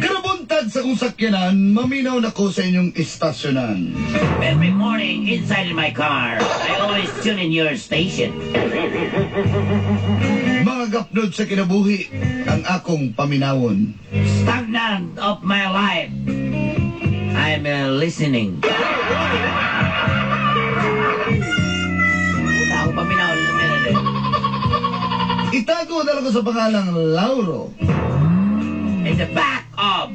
Karabuntag sa kong sakyanan, maminaw na ko sa inyong istasyonan. Every morning inside my car, I always tune in your station. Mga gapnod sa kinabuhi, ang akong paminawon. Stagnant of my life. I'm listening. Ako paminawon. Itago na lang ko sa pangalang Lauro. In the back of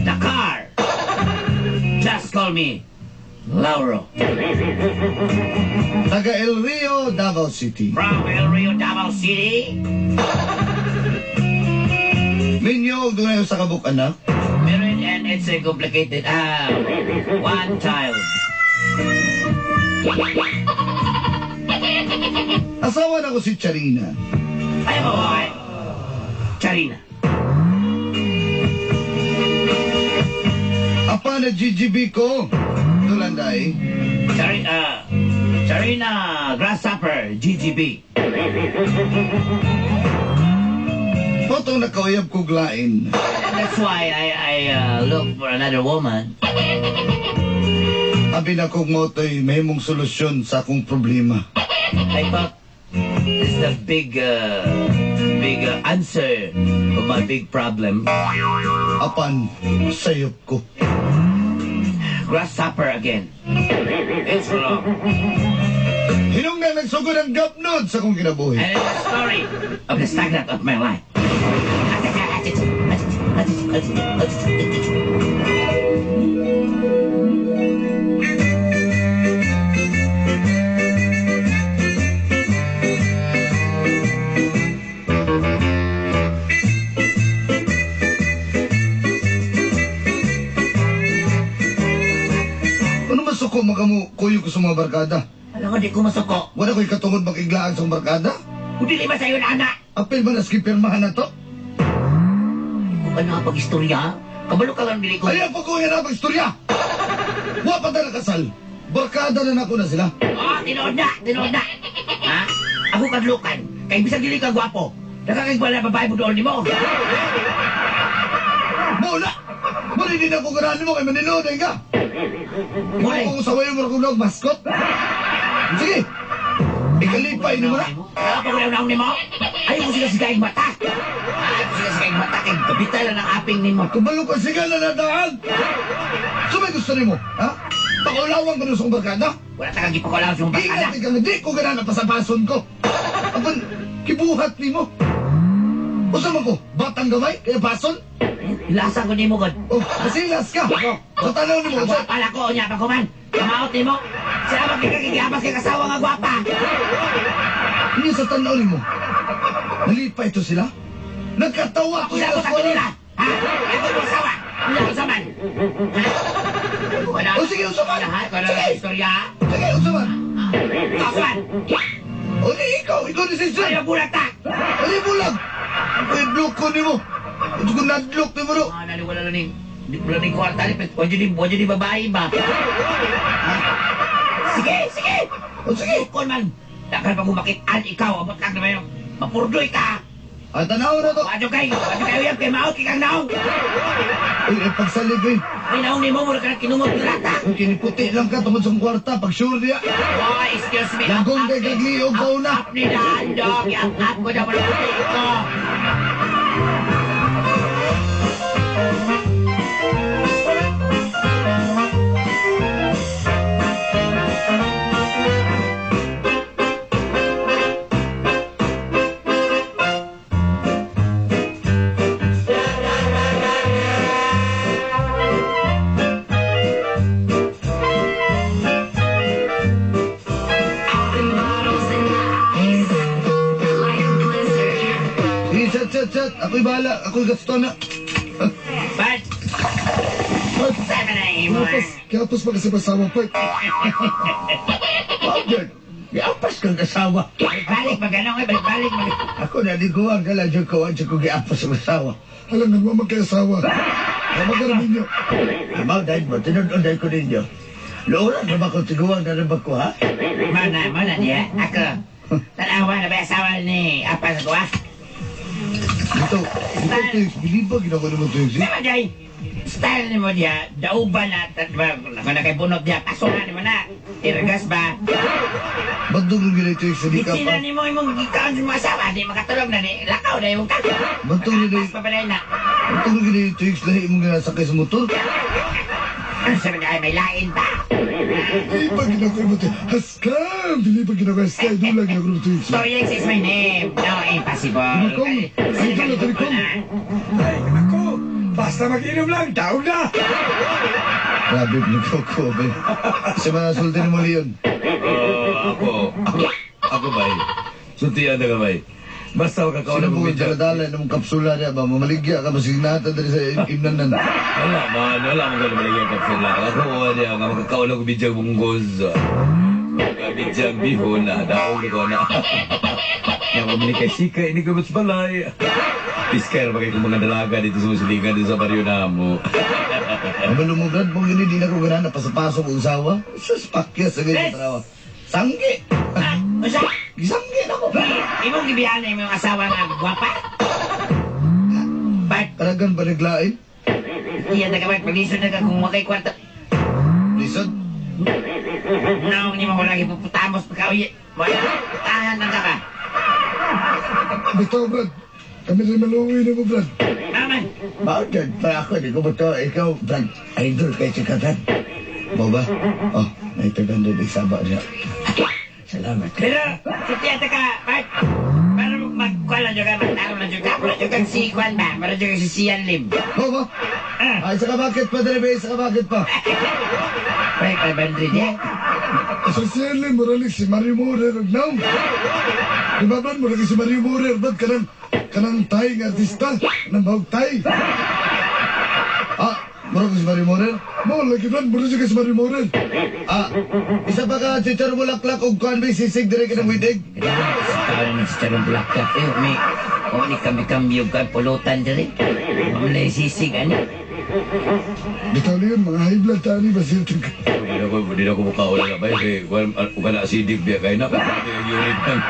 the car. Just call me Lauro. Taga El Rio, Davao City. From El Rio, Davao City. Minyo, dunay sa kabuk anak. Married and it's a complicated. One child. Asawa na ko si Charina. Ay, babae. Charina. Apa na GGB ko. Dulanday. Charina Grasshopper, GGB. Potong nakauyab kog lain. That's why I look for another woman. Abi na kog motoy mahimong solusyon sa akong problema. I thought this is the big answer of my big problem. Apan, sayop ko. Grasshopper again. It's wrong. Hinong na nagsugod ang gapnod sa akong kinabuhi. And it's the story of the stagnant of my life. Ano masuko magamo kuyo ko sa mga barkada? Alam ko, di ko masuko. Wala ko'y katungod makiglaag sa barkada? Kung dili ba sa'yo na anak? Apil ba na skipirmahan na to? Kung ano ang pag-istorya? Kabalo ka lang dili ko. Ayaw pa ko yan ang pag-istorya! Wa pa ta nakasal. Barkada na nako na sila. Oh, tinuod na! Tinuod na! Ha? Ako kadlukan. Kay bisag dili ka gwapo. Nakakigwala babae mo doon nimo. Muna! Muna din ako ganahan mo kay maniloday ka! Muna. Kung saway mo rin kung maskot. Sige! Ikalipay ni mo na. Ako ko lang nimo. Ayaw ko sila sigaing mata. Ayaw ko sila sigaing mata kay kabitay lang ang aping nimo. Kabalo ka siga na nadaan. So may gusto nimo, ha? Pakulawang ka nun sa barkada? Wala ta kang gipakulawan sa barkada. Ingat ka nga, di ko ganahan ang pasapason ko. Apan, kibuhat nimo. Usa man ko, batang gamay, kaya pason? Lasa ko nimo god. Oh, masilas ka. Sa tanaw nimo, Ang gwapa na ko, unya pa ko man. Kamaot nimo. Salamat kay kagigiabas kay kasawa nga gwapa. Hindi sa tanaw nimo. Nalipay ito sila? Nagkatawa ko Ako sila sa nila. Ha? Ako mo asawa. Wala ko saman. Ha? O sige, usaman. Sige. Istorya. Sige, usaman. Usaman. O di ikaw, ikaw decision. Ayaw bulag ta. O di bulag. Ay, ko nimo. Ito ko nadlok nimo ro. Ah, nani wala lang ni wala ni kwarta ni wala ni babae ba? Sige, sige. O sige. Bukon man. Dakal pag umakitaan ikaw, abot lang naman yung mapurdoy ka. Ay, tanaw na to. Wadyo kay, wadyo kayo yan, kay maot, kay kang naong. Uy, ay, pagsalig, uy. Ay, naong ni mo, mura ka na kinungot lata. Uy, kiniputi lang ka tungod sa kwarta. Pag sure niya. Oh, excuse me. Lagong kay kagliog ka una. Up ni Dandog. Up, up ko na wala ko. Chat, chat, chat. Ako'y bahala. Ako'y gasto na. But, Part. seven na Kapos, kapos pa kasi asawa, part. Wow, Jerd. Giapas kang asawa. Balik-balik, magano, eh, balik-balik. Ako naliguan ka lang, Jerd, ko. Jerd, ko giapas ang asawa. Alam nga, magkasawa. Magkaroon ninyo. Amaw, dahil mo, tinunod ko ninyo. Lora na ba ko tiguang na ba ko, ha? Mana, mana diya. Ako. Tanawa na ba asawa ni apa sa kuha? Dito, dito, Tuyok. Bilibag gina ko naman, Tuyok. Sama jay. Style ni mo diya, dauban na, ako na kay bunot diya, pasuhan ni mo na. Tirgas ba? Bandong nung gina Tuyok sa di ka Itsina pa. ni mo imong gikaon sa mga asawa, di makatulog na ni, lakaw na imong kaka. Bantong nila Pas pa pala na. Bandong nung gina Tuyok lahi imong ginasakay sa motor. Ano sabi niya, ay may lain pa. Bilibag gina ko mo Tuyok. Haskam! Bilibag gina ko. Haskam! Dula gina ko mo Tuyok. Toyex is my name. No, impossible. Kong, idol na to ni Kong. Ay, ako! Basta mag-inom lang, down na! Grabe, nagkoko, be. Sa mga sulti ni mo, Leon. Oh, ako bay. Sultian na ka bay. Basta makakaon Sino na po mo bidya. dala-dala ng kapsula niya ba? Mamaligya ka, masignatan dali sa imnanan. Wala man, wala mo ganun malagyan kapsula. Ako wala niya, nga makakaon ako bidyang munggos. Bidyang bihon na, daong na ko na. Nga pamili kay Sika, ini ko sa balay. Piskay ra ba kay mga dalaga dito sa Muslingan dito sa baryo namo. Ang mo, Brad, mong gini, di na ko ganahan, napasapasok ang usawa. Sus, pakya sa ganyan tarawa. Sanggi! Ah, unsa? Gisanggi na ko! Imong gibihan na imong asawa nga gwapa? But, Karagan ba naglain? iya na ka ba, paglisod na ka kung wakay kwarta. Lisod? No, hindi mo ko lagi puputamos pagka uyi. Wala, putahan lang ka ba? Bitaw, Brad. Kami rin maluwi na mo, Brad. Naman, Bakit? Pa ako, di ko ba to? Ikaw, Brad, idol kay si Brad. Mo ba? Oh, may 500 isaba niya. Salamat. Pero, sa tiyata ka, Bart, para magkuha lang dyan ka, magtaro lang dyan ka, wala dyan kang si Kwan ba? Mara dyan kang si Sian Lim. Mo ba? Ah. Ay, isa ka bakit pa, dali ba? Isa ka bakit pa? Pre, 500 ya. Sa siya moralik si Mario Morer og naong. Di ba, Brad? Murag si Mario Morer, Brad. Kanang Thai nga artista. Kanang bahog Thai. Ah, murag si Mario Morer? Mo, lagi, Brad. Murag siya si Mario Morer. Ah, isa pa ka, chichar bulaklak og kuan ba, sisig dire ka ng widig? Sa taon na si Charong Bulaklak, eh, may, o ni kami kami yung kan pulutan dyan eh. Mamlay sisig, ano? Bitaw na yun, mga high blood tani ba siya? Di na ako mukaon na bay. Kay kuan ukan na acidic biya kay na. Pati ang urine lang.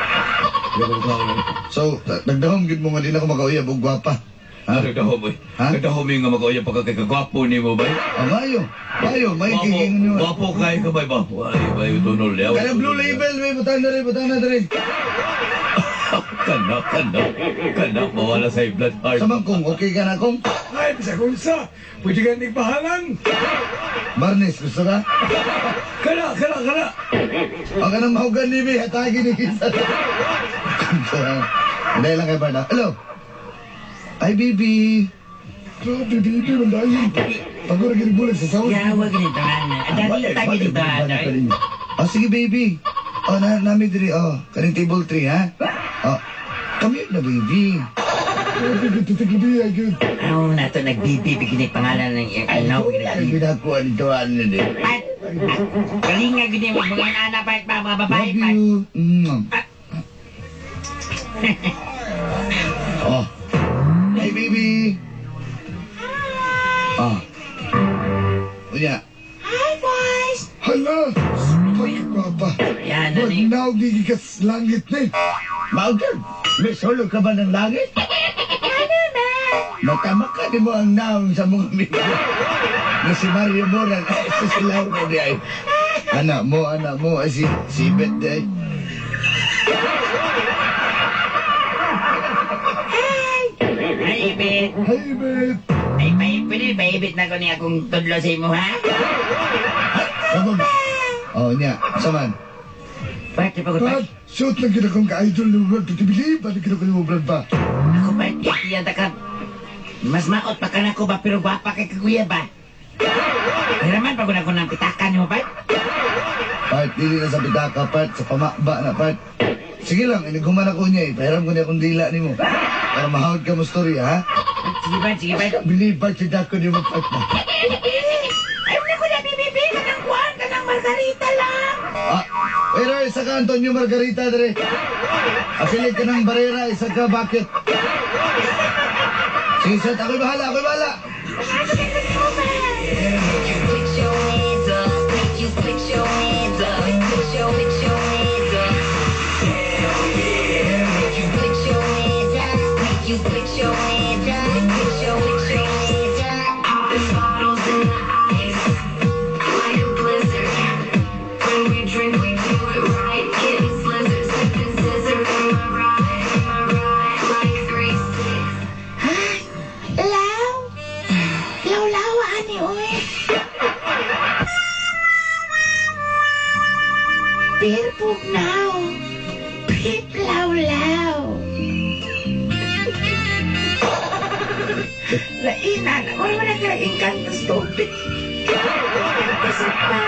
Di ako mukaon. So, nagdahom gid mo nga di na ko makauyab og gwapa. Ha? Nagdahom oy. Ha? Nagdahom nga makauyab pa ka kay kagwapo nimo bay. Ah, mayo. Mayo, may Gwapo, kikingon nyo. gwapo kay ka bay ba? Ay bay tunol yaw. Kaya blue label, may butang na rin, butang na rin. Kana kana kana mawala sa blood heart. Sa kong, okay ka na kong? Ay, bisag unsa! Pwede ka nagbahalan! Barnes, gusto ka? Kana kana kana. Ang kanang mahugan ni Bi, hatagin ni Kisa. Hindi lang kay Barna. Hello. Ay, baby. Grabe, baby, mandayon. Pagod na bulag sa sawad. Yawa ganito, ano. Dati tagi dito, ano. Oh, sige, baby. Oh, na nami diri, oh. Kaning table 3, ha? Oh, come here na, baby. Grabe, gititiglabi, ay good. Ano na to, nagbibibig ni pangalan ng ano, Ay, ginakuha nito, ano din. Pat, galing nga gini mo, mga anak, pat, mga babae, Love pat. you. Oh. Hey, baby. Oh. Unya. Hi, boys! Hala! Pagkagwapa. Yan, ano Brad, eh. naog gigikas langit ni. Maugan, may solo ka ba ng langit? Ano naman? Matama ka di mo ang naong sa mga amigo. Na si Mario Moran, ay si Laura di ay. Anak mo, ay si Beth di ay. Hi, Ibit. Hi, Beth. Ay, pwede, paibit na ko niya akong tudlo sa imo, ha? Sabog. Oh, niya, saman. Pat, di pa ko, Brad, Pat. shoot lang kita kong ka-idol ni mo, Brad. Pagkibili, balik kita ko ni mo, Brad ba? Ako, Pat, iyan ta ka. Mas maot pa ka na ko ba, pero gwapa kay kakuya ba? Hiraman pa ko na ko ng pitakan mo, Pat. Part, dili na sa pitaka, part, sa pamakba na, part. Sige lang, inighuman ako niya, eh. Pahiram ko niya akong dila ni mo. Para mahawad ka mo story, ha? Sige, Pat, sige, Pat. Believe ba siya dako ni mo, part na? Ay, wala ko na bibibi ka ng kuwan, ka ng margarita lang. Ah, pero isa ka, Antonio Margarita, dire. Apilit ka ng barera, isa ka, bakit? Sige, Seth, ako'y bahala, ako'y bahala. You put your hands up, make you put Popping bottles in the ice like a blizzard. When we drink, we do it right. Getting slizzard, sipping scissors. Am I right? Am I right? Like 3 6. Ay, law. Law-law, ani, oy. Pirpugnaw. Piplaw-law. Laina na. Wala mo na ka engkanto tubig. Isa pa.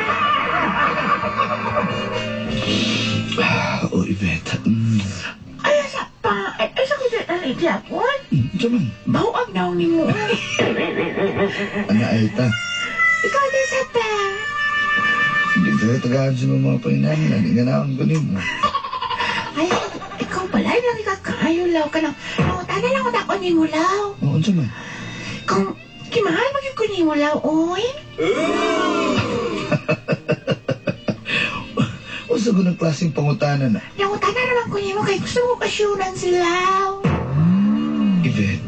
Oh, Yvette. Ay, asa pa. Ay, asa ko dyan ang idyapon. Unsa man? Bawag na ni mo. Ana ay ta. Ikaw na sa pa. Hindi ka tagaan sa mga panginahanglan. Hindi nga naon ko nimo. Ay, ikaw pala, lang ikakaayo, law ka nang. Nangutana lang ako ni mo, law. Oh, unsa man? Kung kimahal magyud ko nimo, law, oy. Unsa ko ng klaseng pangutana na? Nangutana naman ko nimo kay gusto mo assurance, law. Yvette,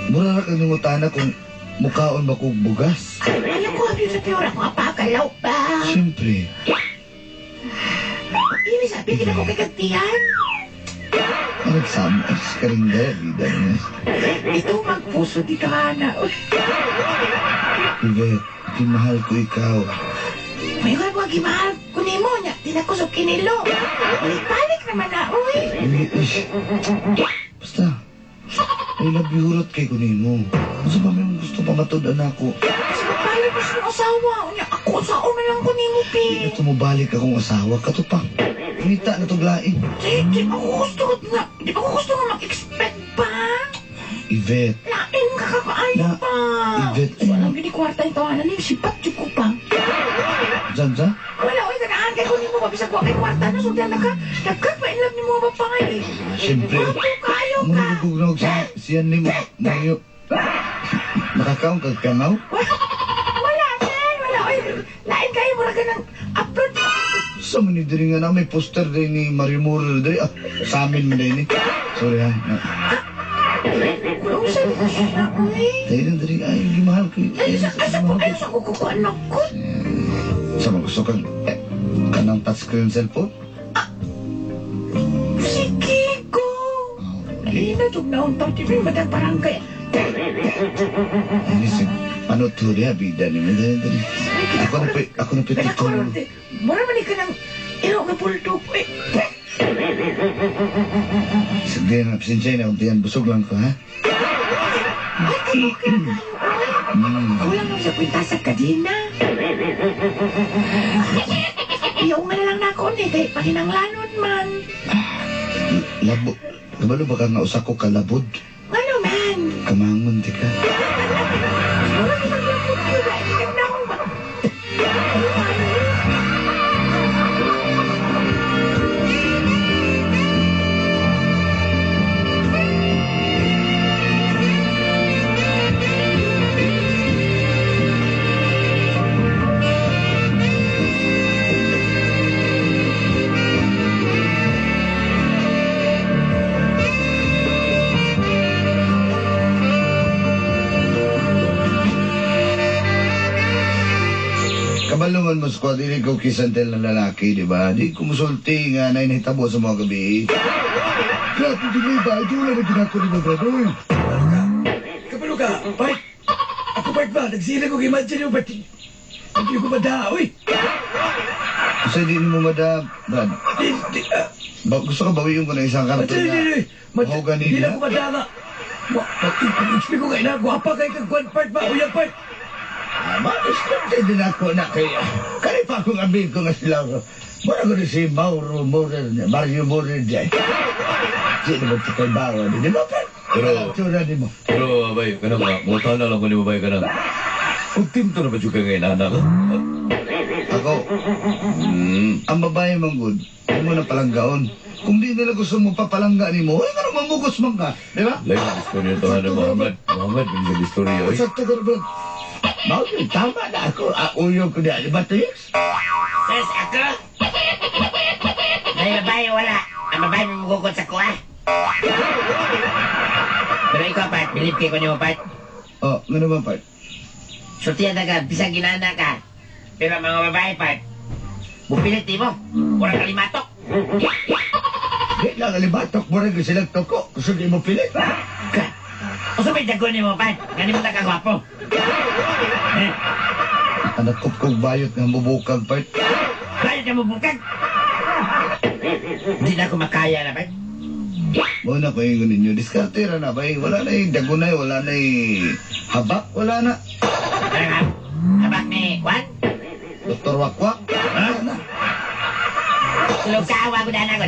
mura ra kang nangutana kung mukaon ba kog bugas. Ay, ayaw ko abyo sa pure ako apakalaw pa. Siyempre. Ibig sabihin ako kay kagtiyan. Ang nagsama, ay, sa karinggaya, bida niya. Ito magpuso dito, Hana. Yvette, kimahal ko ikaw. May ko mga gimahal ko nimo niya. Di na ko sa kinilo. Balik-balik naman na, uy. Hindi, ish. Basta, I love you, hurot kay ko nimo. Unsa pa may gusto pa matud-an ako? Kasi mabalik mo sa asawa. Unya, ako sa na lang ko nimo, pi. Di na tumubalik akong asawa. Kato pa. Ngita na tuglain. Di, di pa ko gusto nga. Di pa ko gusto nga mag-expect pa. Yvette. Lain ka kakaayo Na, pa. Yvette. Walang gini kwarta yung tawanan niyo. Sipat jud ko pa. Diyan, diyan? Wala, oy, ganahan kay ko nimo. Mabisag wa kay kwarta na. Sultan na ka. Dagkag pa in love nimo babae. Ah, siyempre. Wapo kayo ka. Muna nagugnog sa siyan ni Mario. Nakakaon kag kangaw? Wala, man. Wala, oy. Lain kayo. Mura ka ng upload. Sa man ni diri nga na may poster din ni Mario Morer diri. Ah, sa amin man din ni. Sorry ha. Na, Kung sa na, oy. Tayo na diri ay gimahal ko. Ay, sa asa ko, ay, sa ko ko, anak ko. Sa mga gusto kang kanang touchscreen cellphone? Sige ko. Oh, di. Ay, na, tug na, untang TV, madang barangay. Ini si ano to diha bida ni diri diri. Ako na ako na Kaya ko pitutulong. mura man ka ng iro nga bulldog. Eh, Sige na, pasensya na kung tiyan busog lang ko ha. ay, kayo kayo kayo, oy. Kulang lang sa kwintas sa kadina. Iyaw nga na lang na ako ni, kay pahinanglanon man. Labo. Kabalo ba ka nga usa ko kalabod? Ano man? Kamangon di ka. Mura ka maglabod ko, dahil ka na ako. Kabalo man mo squad, dili ko kisantel ng lalaki, di ba? Di ko musulti nga na inahitabo sa mga gabi. Grabe dili ba? Ito wala na ginako ni mo, Brad. Uy. Kabalo ka, Bart. Ako, Bart ba? Nagsila ko imagine mo, Bart. Hindi ko mada, uy. Kasi di mo mada, Brad. Di, di, ah, Ba, gusto ka bawiin ko ng isang karton di, na di, mahogany Hindi na? na ko mada nga. Mag-expect ko nga ina, gwapa kay kag kwan part ba, uyang part. Ah, ma-scripted din ako na kaya. Kaya pa akong amigo nga si Lauro. Mura ko ni si Mauro Morer niya, Mario Morer niya. Di naman ito kay Bawa. Di ba, Brad? Pero- Tsura di mo. Pero, abay, kanang nga, mutana lang ko ni babay kanang. Kung tinto na ba siya kay anak? Ako, ang babae man good, huwag mo na palanggaon. Kung di nila gusto mo papalangga ni mo, ay nga mamugos man ka. Di ba? Lain ang istorya ito, ano, Muhammad. Muhammad, may istorya, oy. Sakto ka na, Brad. Mao yun, tama na ako. Ah, uyog ko niya. Di ba, Tuyix? Sis, ako? May babae, wala. Ang babae may mugugod sa kuha. Pero ikaw, Pat, believe kay ko nimo, Pat. Oh, ngano man, part? Sultihan na ka, bisag ginana ka. Pero mga babae, Pat, bupilit di mo. Murag kalimatok. Di lang alibatok mo rin silang toko. Gusto di mo pilit. Ka. Usa may jago nimo, Pat. Gani mo ta kagwapo. Eh, Anak ko kong bayot nga mubukag, part. bayot ka mo bukag. Hindi na ako makaya na, Pat. Muna ko yung ninyo. Diskarte ra na ba? Eh. Wala na yung dagunay, wala na yung habak, wala na. Parang habak ni Juan. Dr. Wakwak, wala na. Sulog ka, awa ko na ko.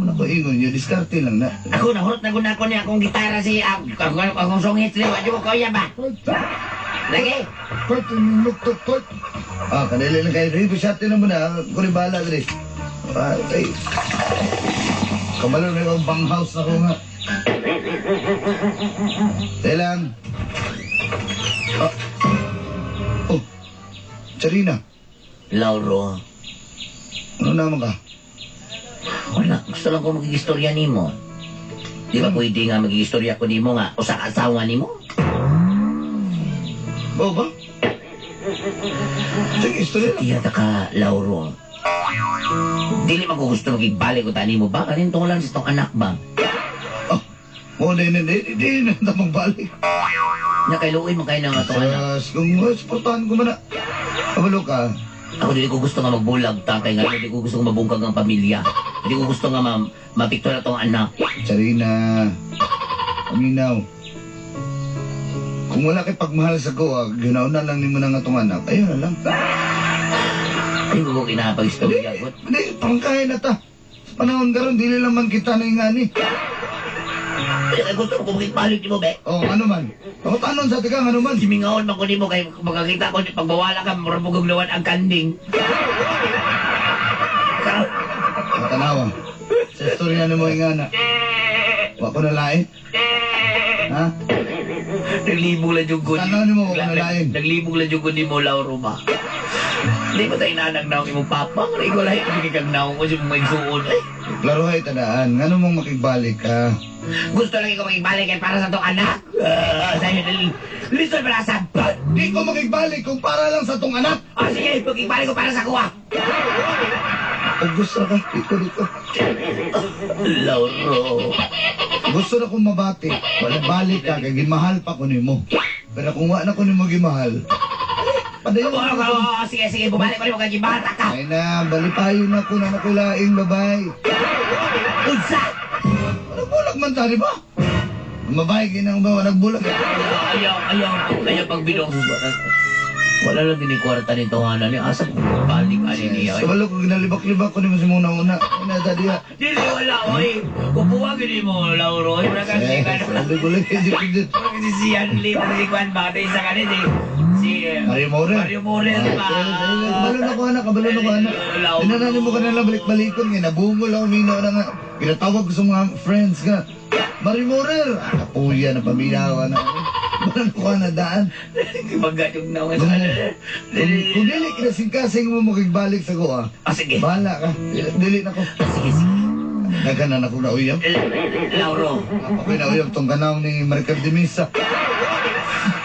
Wala ko ingon ninyo, diskarte lang na. Ako, nahurot na guna ko niya akong gitara si, akong song hits ni, wadyo ko kuya ba? Lagi. Part, nuktok, part. Ah, kanila lang kayo. Ribo sa atin na muna. Kung bahala dali. Ah, ay. Kamalo na yung bang house na ko nga. Tayo lang. Ah. Oh. Charina, Lauro, ano naman ka? wala. Gusto lang ko magigistorya nimo. Di ba pwede nga magigistorya ko nimo nga usa ka asawa nimo? Oo ba? Sige, istorya lang. Tiya ta ka, Lauro. Dili man ko gusto magigbalik ko tani mo ba? Kanin lang sa tong anak ba? Oh, mo na hindi, hindi na tamang balik. Nya kay luoy man kayo ng atong anak. Sas, kung suportahan ko man na. Kabalo ka. Ako dili ko gusto nga magbulag ta kay nga dili ko gusto nga mabungkag ang pamilya. Dili ko gusto nga mapiktura tong anak. Charina, paminaw. Kung wala kay pagmahal sa kuwa, ginauna lang nimo na nga tong anak. Ayun na lang. Ay ko kinapag-istorya ko. Hindi, pangkain na ta. Sa panahon karon dili lang man kita na ingani. Kaya gusto ko makipalit nimo be. Oh, ano man. Ako tanon sa tigang, ano man. Simingaon man ko nimo kay makakita ko pagbawala ka murag mo guglawan ang kanding. Karon Tanawa. Sa istorya nimo ingana. Wa ko na lain. Ha? Naglibog lang yung ko. Tanaw nimo, wa ko na lain. Naglibog lang yung ko nimo Lauro ba. Di ba tayo nanag naong imong papa? Nga ikaw lahi kami kag naong ko sa mga igsuon. Ay, Klaro ay tandaan. Ngano mong makigbalik ka? gusto lang ikaw makigbalik kay para sa tong anak. Sa'yo, listen para sa Di ko makigbalik kung para lang sa tong anak. Ah, sige, makigbalik ko para sa kuha. Kung gusto ka, dito, dito. Lauro. Gusto na kong mabati. Wala balik ka, kay gimahal pa ko nimo. Pero kung wa na ko nimo gimahal, padayon Oh, na ko. oh, sige, sige, bumalik ko nimo kay gibata ka. Ay na, balipayon na ko na nakulaing babay. Unsa? Ano bulag man ta, di ba? Mabay, ginang ba, nagbulag. Ayaw, ayaw, ayaw pagbinong. Wala lang gini kwarta nito hana ni asa ko balik ani niya. Sa balo ko ginalibak-libak ko nimo sa muna una. Ay na, tadi ha. Dili wala oy. Kupuwa gini mo Lauro. Oy, mura kang Eh, si sabi ko lang, Mura kang si Sian Lee, mura si Kwan ba? Isa ka ni si Mario More. Mario More ba? Kabalo na ko anak, kabalo na ko anak. Dinananin mo ka na lang balik-balikon nga nabungol ako minaw na nga. Ginatawag ko sa mga friends nga. Mario Morer! Ah, kapuya na pamiyawa na. Wala na ko na daan. Magatog na ako. Kung dili kinasingkasing mo makigbalik sa kuha, Ah, sige. bahala ka. Dili na ko. Ah, sige, sige. Nagkanan ako na uyab. Lauro, Ako na uyab tong kanaw ni Maricar de Misa.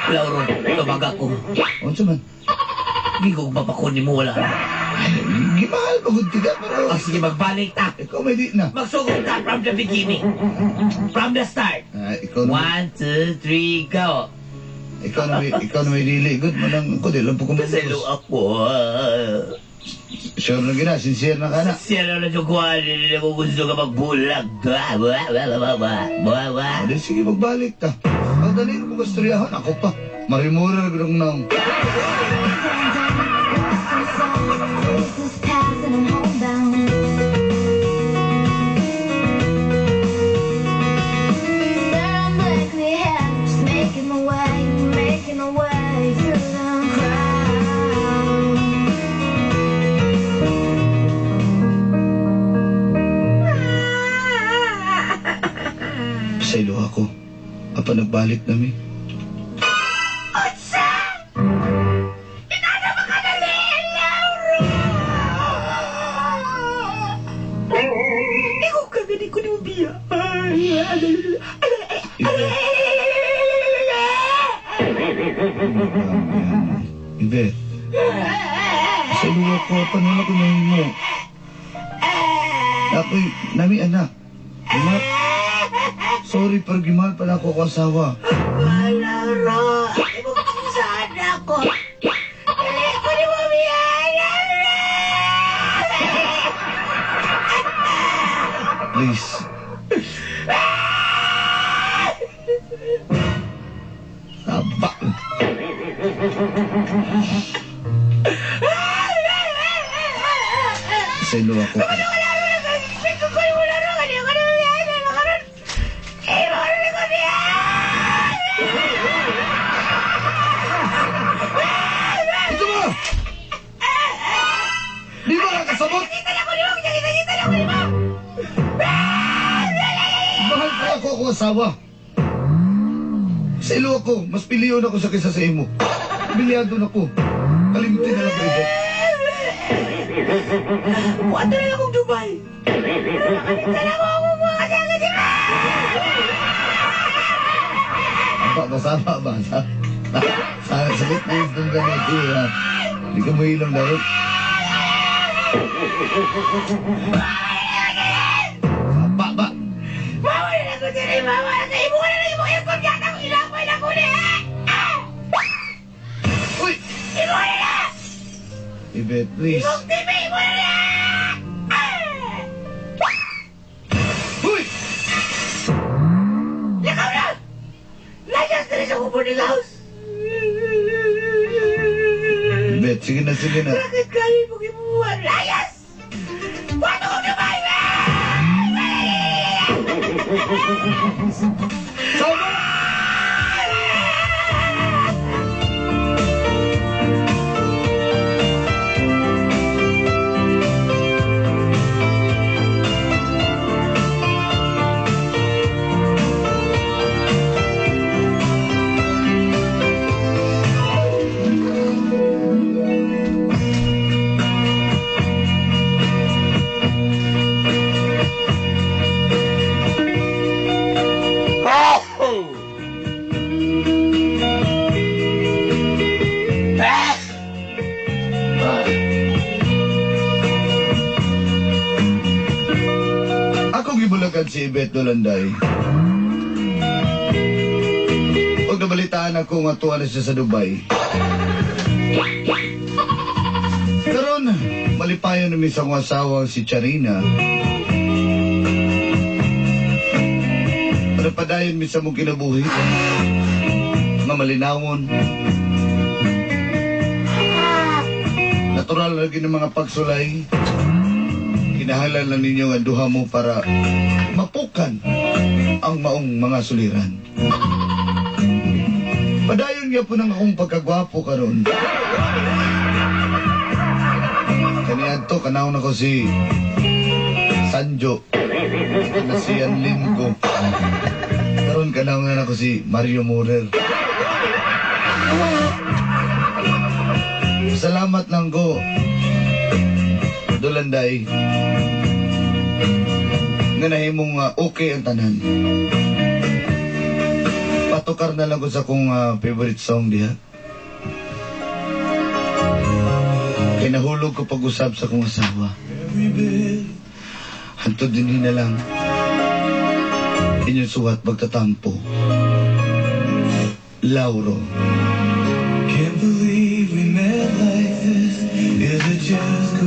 Lauro, tumaga ko. Unsa man? Di ko papakunin mo wala. Ay, gimahal pa gud ka pero Ah, sige, magbalik ta. ikaw may di na. Magsugod ta from the beginning. From the start. Ah, ikaw na 1, 2, 3, go. Ikaw na may dili good mo nang ko di lang po Paselo kumabos. ako. Sure na gina, sincere na ka na. Siya na yung kuha, hindi na ko gusto ka magbulag. Ba, ba, ba, ba, ba, ba, ba. Adi, sige, magbalik ta. Ang dali ko kastoryahan, ako pa. Marimura gud ang naong. This path and I'm homebound. Staring blankly ahead, just making my way through the crowd. Pasaylo ako. Apa nagbalik nami. Unsa? Inana ba ka dali, Lauro? Ikaw ka gani ko ni Ubiya. Iba. Ibet. Sa luwa ko, paano na ko nahimo? Ako'y nami anak. Anak. Sorry, pero gimahal pa na ako ako asawa. Lauro, saan ako? Dili ko ni mo Please. Saba. Sa ilo ako. Ito ba? Di ba nakasabot? Mahal pa ako ako asawa. Sa ilo ako, mas piliyon ako sa kaysa sa imo. Bilyado na ko. Kalimti na lang ko. Wato na akong Dubai. Ba, basama ba? Sa, sa, sakit na yung itong ganito eh. Hindi ka mahilom na rin. Ba, ba? Mama na ako diri, mama na imo na lang imo aircon yata ko ilapay na ko ni. Uy! Imo na na. Ibet, please. Imong TV imo na na. Uy! Lakaw na. Layas diri sa boarding house. Ibet, sige na, sige na. Bakit kayo mo gibuhat? Layas! Wato ko Dubai! Sama! Ako gibulagan si Ibet Dolanday. Pag nabalitaan ako nga tuwa na siya sa Dubai. Karon, malipayon na misang asawa si Charina. Para padayon misa mong kinabuhi. Nga malinawon. Natural lagi ng mga pagsulay. Kinahanglan lang ninyo nga duha mo para mapukan ang maong mga suliran. Padayon nga po ng akong pagkagwapo karon. Kaniadto kanaon ako si Sanjo na si Anlin ko. Karon kanaon na ako si Mario Morer. Salamat lang ko. Dolanday. Nga nahimong okay ang tanan. Patukar na lang ko sa akong favorite song diha. Kay nahulog ko pag-usap sa akong asawa. Hantod din na lang. Inyong suwat magtatampo. Lauro.